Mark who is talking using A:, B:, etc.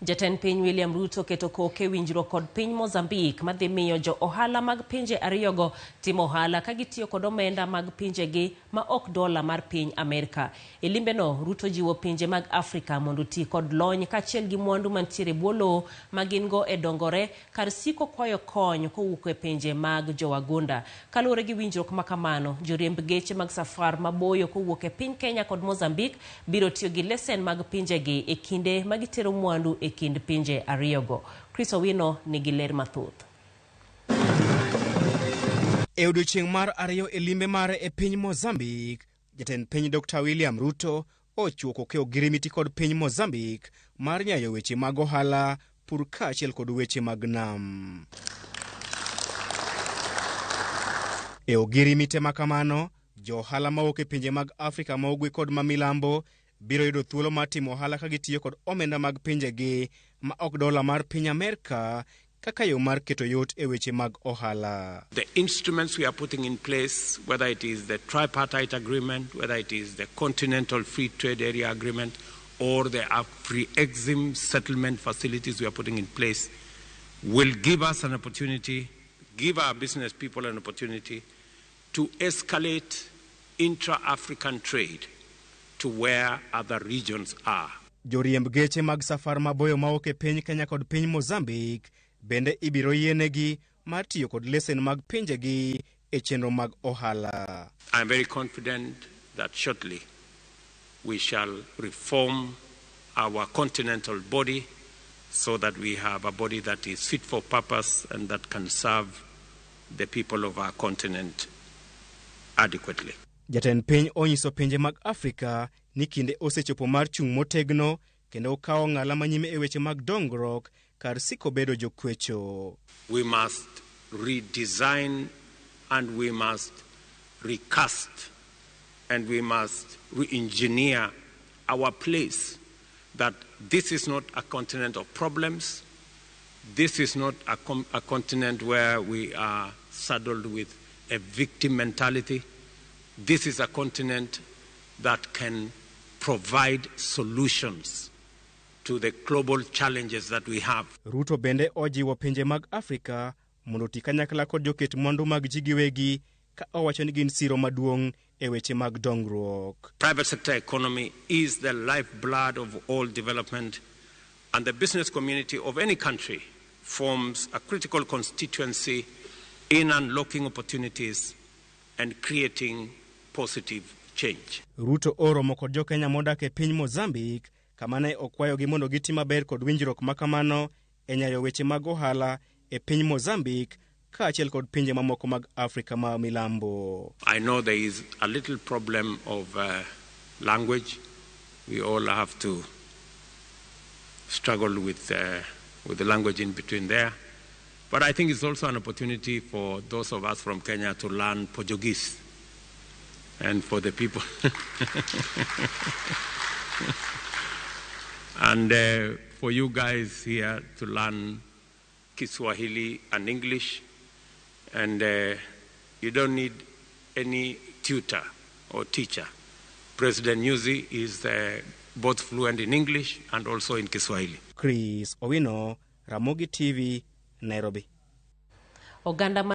A: Jatend piny William Ruto keto koke winjruok kod piny Mozambique madhi miyo jo ohala mag pinje ariyogo timo ohala ka gitiyo kod omenda mag pinjegi ma ok dola mar piny Amerka. E limbeno, Ruto jiwo pinje mag Afrika mondo oti kod lony kaachiel gi mwandu mantiere e bwo lowo ma gin go e dongore kar siko kwayo kony kowuok e pinje mag jowagunda. Kaluwore gi winjruok ma kamano, joriemb geche mag safar maboyo kowuok e piny Kenya kod Mozambique biro tiyo gi lesen mag pinjegi e kinde ma gitero mwandu e kind pinje ariyogo. Chris Owino nigi ler mathoth.
B: E odiechieng' mar ariyo e limbe mare e piny Mozambique, jatend piny Dr. William Ruto ochuo koke ogirimiti kod piny Mozambique mar nyayo weche mag ohala, pur kaachiel kod weche mag nam. E ogirimite ma kamano, jo ohala mawuok e pinje mag Afrika ma ugwe kod ma milambo biro yudo thuolo mar timo ohala ka gitiyo kod omenda mag pinjegi ma ok dola mar piny Amerka kaka yo mar keto yot e weche mag ohala.
C: The instruments we are putting in place, whether it is the tripartite agreement, whether it is the Continental Free Trade Area Agreement, or the Afri-Exim settlement facilities we are putting in place, will give us an opportunity, give our business people an opportunity to escalate intra-African trade to where other regions are.
B: Joriemb geche mag safar maboyo mawuok e piny Kenya kod piny Mozambique bende ibiro yienegi mar tiyo kod lesen mag pinjegi e chenro mag ohala.
C: I am very confident that shortly we shall reform our continental body so that we have a body that is fit for purpose and that can serve the people of our continent adequately.
B: Jatend piny onyiso pinje mag Afrika ni kinde osechopo mar chung' motegno kendo kawo ng'ala manyime e weche mag dongruok kar siko bedo jokwecho.
C: We must redesign and we must recast and we must re-engineer our place that this is not a continent of problems. This is not a continent where we are saddled with a victim mentality. This is a continent that can provide solutions to the global challenges that we have.
B: Ruto bende ojiwo pinje mag Afrika mondo oti kanyakla kod joket mwandu mag ji giwegi ka owacho ni gin siro maduong' e weche mag dongruok.
C: Private sector economy is the lifeblood of all development, and the business community of any country forms a critical constituency in unlocking opportunities and creating positive change.
B: Ruto oromo kod jokenya modak e piny Mozambique kama ne okwayogi mondo giti maber kod winjruok ma kamano e nyayo weche mag ohala e piny Mozambique kaachiel kod pinje mamoko mag Afrika ma milambo.
C: I know there is a little problem of language. We all have to struggle with the language in between there. But I think it's also an opportunity for those of us from Kenya to learn Portuguese and for the people. And for you guys here to learn Kiswahili and English. And you don't need any tutor or teacher. President Nyusi is both fluent in English and also in Kiswahili.
B: Chris Owino, Ramogi TV, Nairobi.
A: Oganda